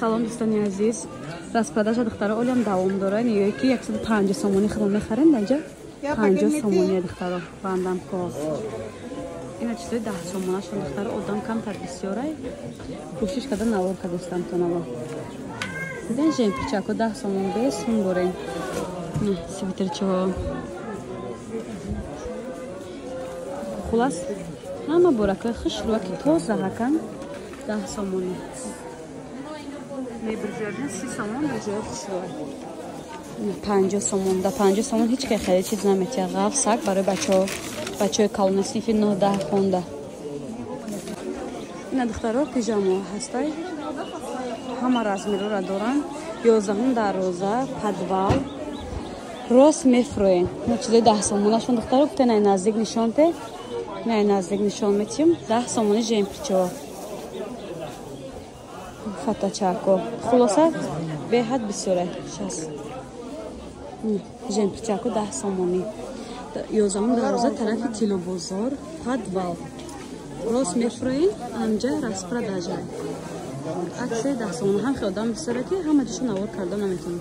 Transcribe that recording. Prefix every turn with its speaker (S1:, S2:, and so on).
S1: Салом, дӯстони азиз. Распродажа, духтаро, олиам давом дорад. Ё ки 150 сомонӣ худо мехарем, даинҷа 50 сомония, духтаро, банданко. Ина чизои 10 сомонашон, духтаро, одам камтар бисёрай. Кӯшиш карда навор кардастам то наво. Диден, жемпичако 10 сомон, бе сум борем. Свитерчаҳо. Хулас, ҳама боракҳои хушрӯаки тоза ҳакан 10 сомонӣ. Мебирҷояд 30 сомон, бирҷояд хушрӯа. 50 сомон. Да 50 сомон ҳеҷ кай хеле чиз наметиҳад. Ғаф сак барои бачаҳо, бачаҳои калони синфи 9, 10 хонда. Ина, духтаро, пижамо ҳастай. Ҳама размерора доранд. 11-ум дарвоза, подвал. Рост мефурӯем. Ина чизои 10 сомонашон, духтаро, гуфте най наздик нишонте. Най наздик нишон метиҳем. 10 сомони жемпичо. Фатачако. Хулоса, беҳад бисёре. Шас. Жемпичако 10 сомонӣ. 11-ум дарвоза, тарафи Тилобозор, подвал. Рост мефурӯем, анҷа распродажа. Аксия 10 сомон. Ҳам хел одам бисёре, ки ҳама ҷошо навор карда наметавонам.